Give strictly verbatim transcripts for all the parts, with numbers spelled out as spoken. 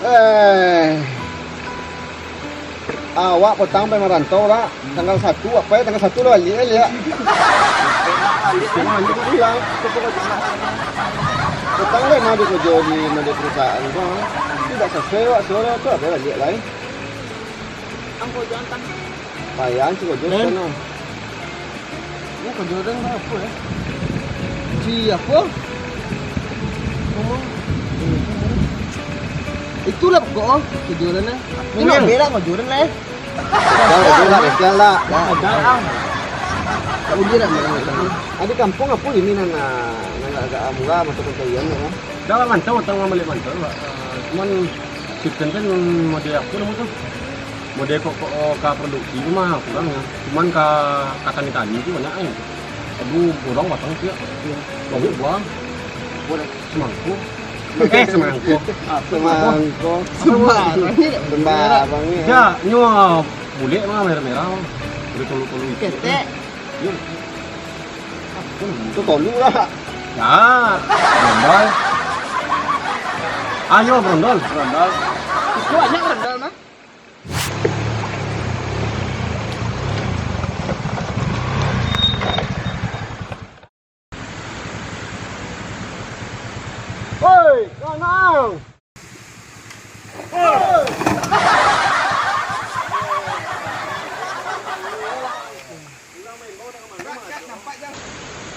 Eh, awak potang pai marantau lah. Tanggal satu, apo yo, tanggal satu lah baliak, baliak. Baliak, baliak pulang. Potang lah mah ado karajo di, di perusahaan tu, ah. Indak sasuai awak suaro tu, apo baliak lai. Angko jantan. Payah tu karajo sana. Ini karajo urang apo, eh? Si apo? Ngomong. Itulah pokok, oh, karajo urang, eh. Ini beda karajo urang, eh. Dah, dah, dah, dah, dah. Dah, dah. Tak boleh nak main. Ado kampuang apo ini nan, nan agak murah masuk pencarian, eh? Dah lah mantau, tang baliak mantau lah. Cuman, si Ken kan model apo namo tu? Model kok, kok, oh, ka produksi tu mah kurang ya. Cuman ka, ka tani-tani tu banyak ai. Aduh, borong batang tu ya. Banyak buah. Semangko. Eh, semangko. Semangko. Sembarang ni. Sembarang ni. Ya, nyo bulek mah merah-merah. Bulek tolu-tolu itu. Ketek. Yo. Tu tolu lah. Ya. Brondol. Ayo, brondol. Brondol. Itu banyak brondol mah. Woi, kanang! Woi!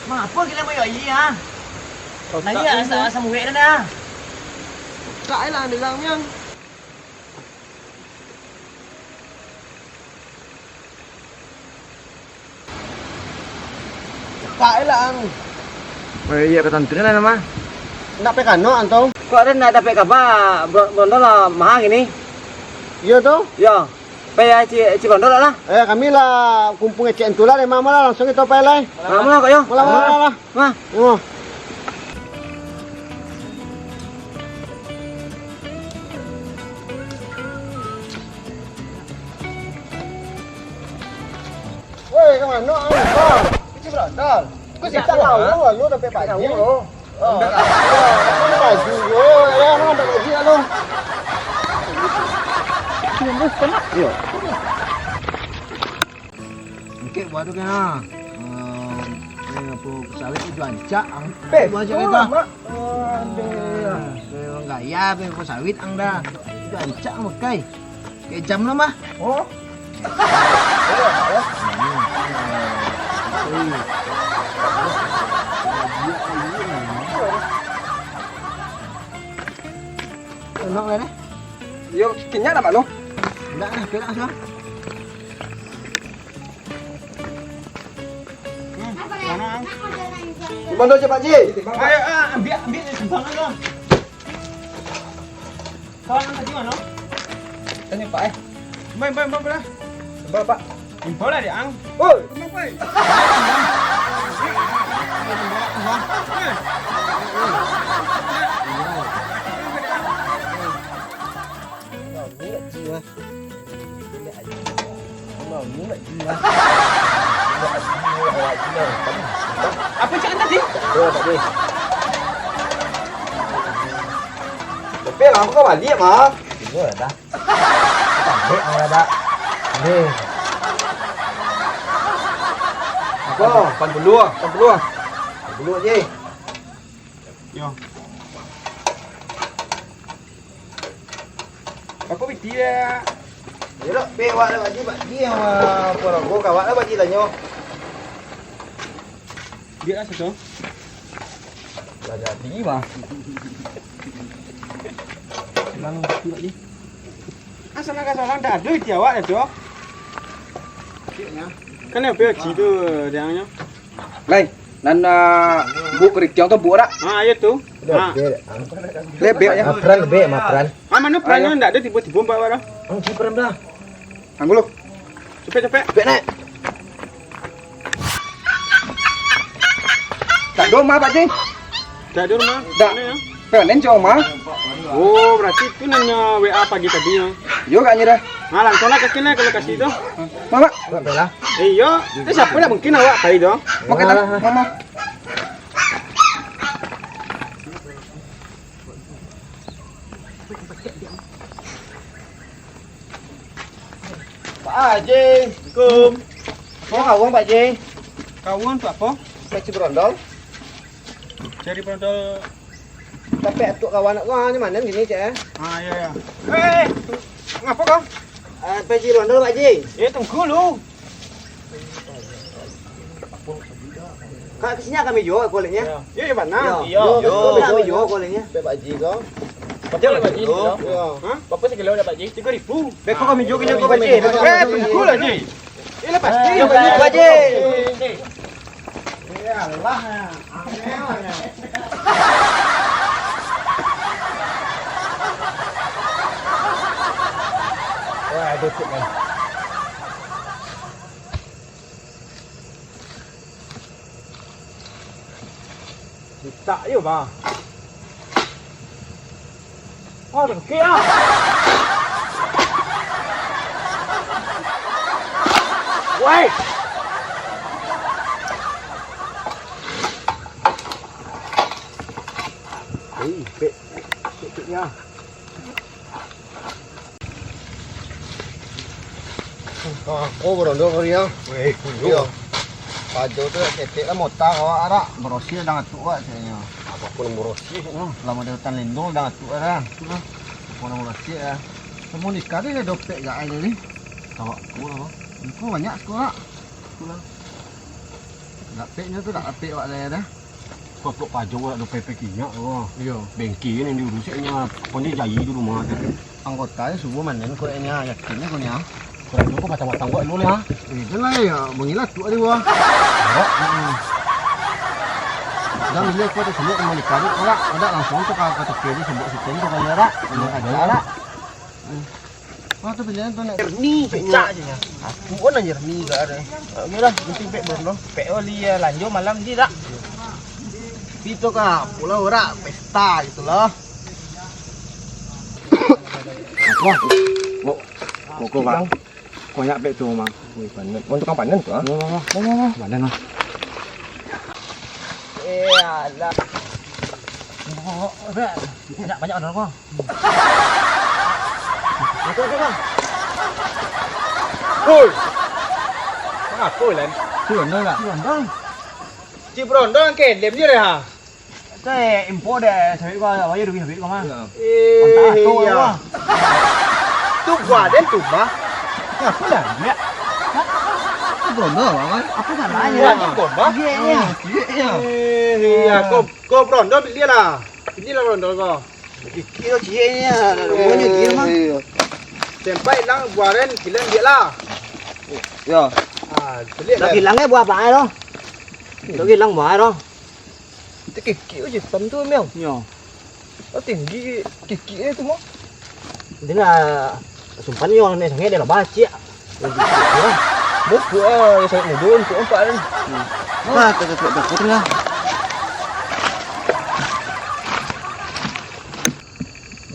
Mangapa kalian bayoyi, ah? Naiak asa, asa muek dah, nah. Kak, lah, bilang, Miang. Cakak lah ang. Oh, iyo, katantu lah nama. Ndak pai kano ang tu. Kok ado ndak dapek kaba, bro-, brondol lah maha gini? Iyo tu. Iyo. Pai, eh, ci, ci brondol lah. Eh, kami lah kumpul ngecek tu lah, dari mama lah, langsung kito pai lah. Mama lah, kok, yo? Mama lah, mama lah. Mah. Oh. Woi, ka mano ang? Kau, kecil brondol. Kau tak tahu, lu dapek baju. Oh. Baju, yo, ya, lu dapek baju, lu. Iyo. Angkek buah tu kan, ah. Eh, eh, apo, sawit tu ancak, ang. Beh, buah ancak tu, dah. Mak. Aduh. Eh, urang kaya, beh, apo sawit, ang, dah. Tu ancak, ang, makai. Kek jam lah, mah. Oh. Enak lah, eh. Yo, kenyang dah, Mak, no? Enggak, dah, kerak, sudah. Hmm, mana, ang? Di mana cak Pak Ji? Ayo, ah, ambiak, ambiak dari simpang tu. Kawan ang tadi mano? Tanya Pak, eh. Main, main, main, main. Sabar, Pak. Info lah, Diang. Oi. Kenapa, eh? Apa cakap tadi? Tapi lah, aku kau balik, mah. Tidur dah. Balik, mah, dah. Ni. Apa? Lapan puluh, lapan puluh. Lapan puluh je. Yo. Aku piti ya. Yo, dok, pe, awak lah, Pak Ji, Pak Ji, yang, ah, porogo, kawak lah, Pak Ji, tanyo. Dia lah, satu. Lah jadi, mah. Bilang, Pak Ji. Ah, salah, salah, dah ada di awak, dah, Cok. Kan, ya, Pak Ji tu, dia, nyo. Lai, nan, ah, buk keriting tu buk dak? Ah, iyo tu. Ah. Lebek, ah. Mapran lebek, mapran. Ah, mano pran ndak ado tibo-tibo mbak, mbak dah. Ang, si pran dah. Tangguh lu. Capek, capek. Capek, naik. Tak ado mah, Pak Ji. Tak ado rumah. Dak. Mana, ya? Panen cuma mah. Oh, berarti tu nanya W A pagi tadi, ya. Yo, kayaknya dah. Nah, langsung lah kaki naik ke lokasi tu. Mama. Eh, iyo. Eh, siapa nak mungkin awak tadi tu? Makan dah, Mama. Pak Haji. Assalamualaikum. Yo, kawan Pak Haji. Kawan tu apo? Peci berondol. Cari berondol. Tapi atuk kawan aku, ah, ni mana gini, cek, eh? Ah, ya, ya. Eh, ngapo kau? Eh, peci berondol, Pak Haji. Eh, tunggu lu. Kak, kesini kami jual kualinya. Yo, yo, mana? Yo, yo, yo, kami jual kualinya. Baik, Pak Haji, kau. Betul, Pak Haji. Yo. Yo. Hah? Berapa sekilo dah, Pak Haji? Tiga ribu. Beko kami jual, kami jual, Pak Haji. Eh, tunggu lah, Haji. Ini pasti, Pak Haji. Pak Haji. Ya Allah. Wah, aduh, cik, man. Mintak yo, bah. Oh, dengki ah. Woi. Hei, pek. Pek, peknya. Ah, ko berondol kali ya. Weh, kuyo. Iyo. Pajo tu ketek lah mota awak arak. Berosih dah ngatuk awak caknyo. Apo pun berosih. Hmm, lamo di hutan lindung dah ngatuk dah. Apo nan berosih ya. Samo nikah ni dah dopek gak ai ni. Kawak ku lah. Ko banyak sekolah. Gak peknyo tu dak dapek awak dah dah. Kotok pajo awak dah pepek kinyak tu. Iyo. Bengke ni diurusi nya. Pokoknyo jai tu rumah tu. Anggotanyo subuah manen ko nya, yakin ko nya. Kurang cukup batang-batang buat dulu lah. Eh, jan lah, ya, mangilat tu ari wah. Awak, hmm. Dah milih ko tu sumuk kembali karet, awak ada langsung tu ka, ka toke tu sumuk situ tu kali, rak. Kena aja, rak. Hmm. Wah, tu pilihan tu nak. Jernih, pecah je nya. Aku pun anjir ni gak ada. Oke lah, nanti pek belum tu. Pek oli ya, lanjut malam di rak. Itu ka, pulau rak, pesta gitu loh. Wah, kok, kok, Bang. Banyak pek tu, Mang. Wih, panen. Untuk yang panen tu, ah? Wah, wah, wah. Panen, Mang. Eh, alah. Banyak, banyak, Mang. Itu, itu, Bang. Woi. Ngapo, Lan? Cik Brondol tak? Cik Brondol. Cik Brondol yang kedem je deh, ha? Itu, eh, info deh, sabik kau, awak je duit sabik kau mah. Iya. Mantap, tu, iya. Wah. Tu buah den tu, Bah. Ya, apa lah, ya? Hah? Cik Brondol, Bang, kan? Apa salahnya? Buah den tu, Bah. Iya, iya. Iya, iya. Eh, iya, kau, kau Brondol beli lah. Beli lah Brondol kau. Kikik tu ciek ni lah, dah rumah ni dia mah. Iyo. Sempat ilang buah den, kalian lihat lah. Yo. Ah, lihat lah. Dah ilang eh buah apa eh tu? Dah ilang buah eh tu. Itu kikik tu hitam tu, Miang. Yo. Oh, tinggi kikik eh tu mah. Dia nak sumpan ni orang naik sangat dia lah bacik. Bukuk ah, yang sangat muda, bukuk empat kan. Wah, tak dapat bukuk tengah.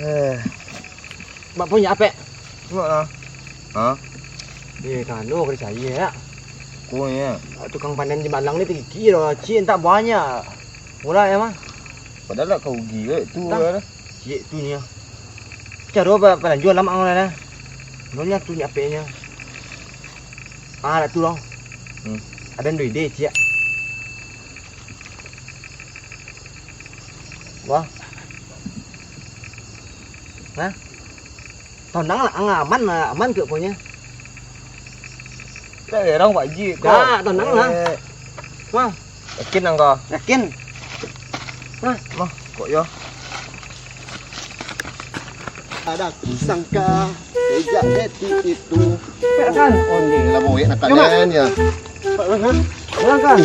Eh. Mak punya apek? Mak lah. Ha? Eh, kano kali saya ya. Ko ya. Tukang panen di Malang ni tinggi dah, cik tak banyak. Murah ya mah. Padahal lah kau ugi tu. Ciek tu nya. Caro ba-, balanjo lamak urang dah. Nyonya tu nyo apeknyo. Ah, dak tu lo. Hmm. Ada duit deh, ciek. Wah. Hah? Tonang lah, ang-, aman lah, aman ke pokoknya. Dah, orang Pak Haji, kok. Dah, tonang lah. Eh. Wah. Yakin angka? Yakin. Hah? Mah, kok yo? Ada kusangka sejak detik itu. Kan? Oh, ni lah boyek nak kalian ya. Ulang kan?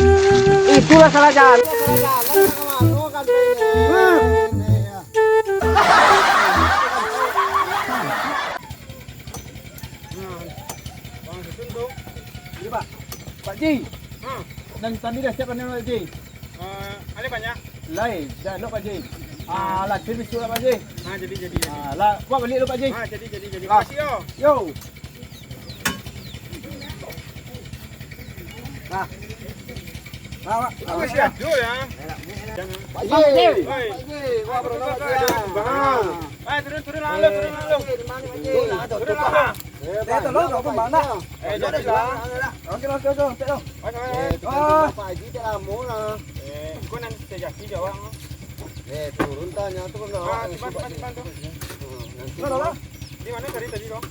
Itulah salah jalan. Salah jalan, salah jalan, kan? Hah? Pak Ji. Ha. Nan tadi dah siap panen, Pak Ji. Eh, ada banyak? Lai, dah elok, Pak Ji. Ah, laki besok lah, Pak Ji. Ha, jadi, jadi, jadi. Ah, lah, buat balik dulu, Pak Ji. Ha, jadi, jadi, jadi. Ah. Makasih yo. Yo. Nah. Nah, Pak. Makasih yo. Pak Ji. Oi. Pak Ji, buat apa, Pak Ji? Bang. Eh, turun, turun lah lu, turun lah lu. Turun lah, turun lah. Eh, tolong, tolong, Pak Haji. Eh, jadi lah. Oke, oke, oke, oke, oke. Eh, tukang Ah. Pak Haji tak lama lah. Eh, kau nanti terjadi jawab. Eh, turun tanya tu kan. Ah, simpan, simpan, simpan tu. Hmm, nanti Mana, Pak? Di mana tadi, tadi, Bang?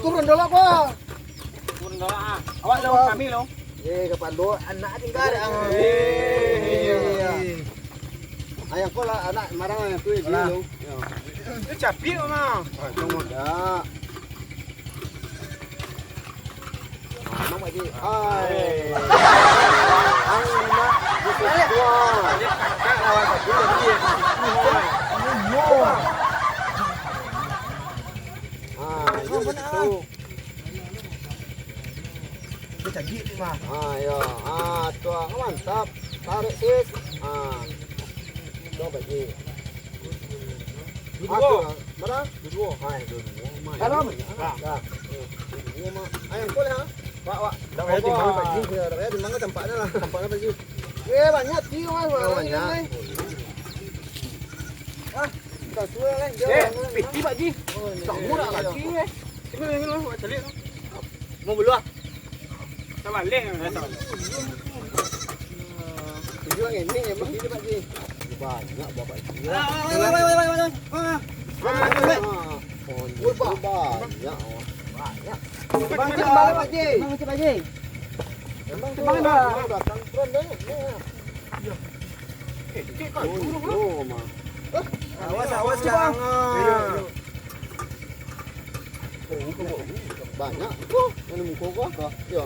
Turun dulu, Pak. Turun dulu, ah. Awak dulu, kami dulu. Eh, kapalo anak tinggal. Ah. Eh, iya. Ayah kau lah, anak marang yang tu, dia Alah. dulu. Ya. Itu capik, Bang. Ah, tunggu dah. Ah, Mak Ji. Hai. Ang Mak Ji. Wah. Ah, itu. Itu cantik tu, Mak. Ah, ya. Ah, tu, ah, mantap. Tarik, sis. Ah. Coba, Ji. Duo-duo. Ah, tu, ah. Mana? Duo-duo. Ah, duo-duo. Mak. Dalam. Ah. Dah. Eh, duo-duo, Mak. Ah, yang tu lah, ha? Wak, wak. Dah payah timbang, Pak Ji. Ya, dah payah timbang, tampaknya lah. Tampaknya, Pak Ji. Eh, banyak, Ji, Mak. Oh, banyak. Ah, tak suai, kan? Eh, piti, Pak Ji. Oh, ini. Tak murah lagi, eh. Sini, sini, sini, Mak, cari. Mau bulu, ah? Tabalik, tabalik. Tujuan ini emang gini, Pak Ji. Banyak, Bapak Ji. Ah, wait, wait, wait, wait, wait, wait. Ah. Ah, oh, banyak, oh. Banyak. Bang, cek balik, Pak Ji. Bang, cek, Pak Ji. Emang tu, Bang, Bang. Belakang front dah, ya. Eh, cek kau dulu, Bang. Oh, Bang. Awas, awas, Bang. Iya, iya. Banyak. Oh, mana muka gua? Kah? Ya.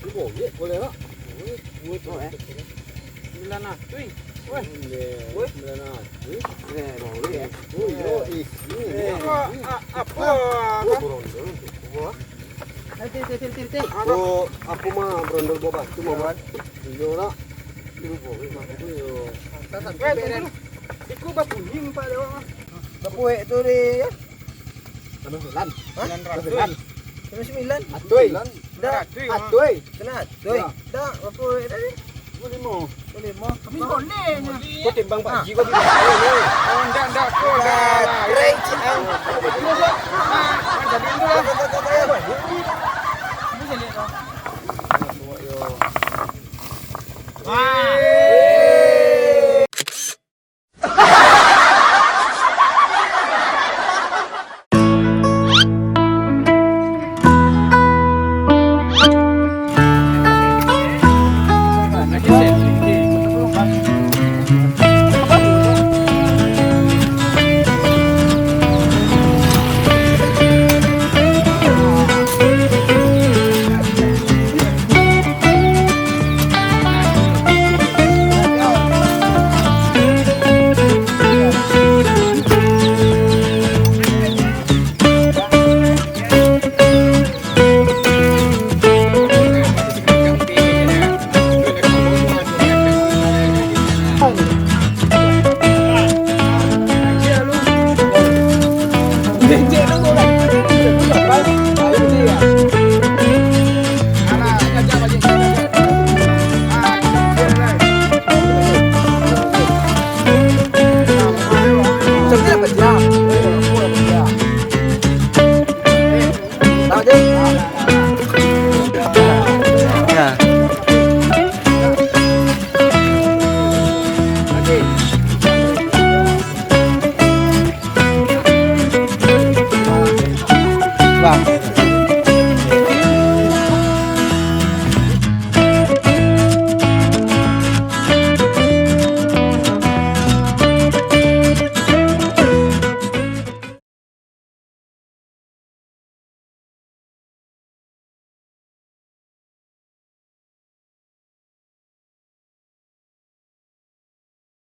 Ini bogek, boleh tak? Duit, duit, eh. Sembilan ratus, weh. Weh. Sembilan ratus. Eh, bogek, eh. Oh, yo, ih. Ini. Eh, apa, a-, apa? Oh, berondong tu. Apa? Nanti, nanti, nanti, nanti. Oh, aku mah berondong bawa batu, mah, Bang. Iyo lah. Ini bogek, mah. Aku yo. Weh, tunggu dulu. Iku bakuning, Pak, lewat, mah. Bapuek tu, deh, ya. Tambah sembilan. Hah? Sembilan ratus. Tambah sembilan. Tambah sembilan. Atui. Dah. Atui, Mak. Atui. Kena atui. Ya. Dah, berapa duit tadi? Dua puluh lima. Dua puluh lima. Kami boleh ni. Kau timbang Pak Haji, kau bilang. Oh, ndak, ndak, kau dah lah. Keren, Cik Ang. Ah, jadi dulu lah. Kau, kau, kau, kau.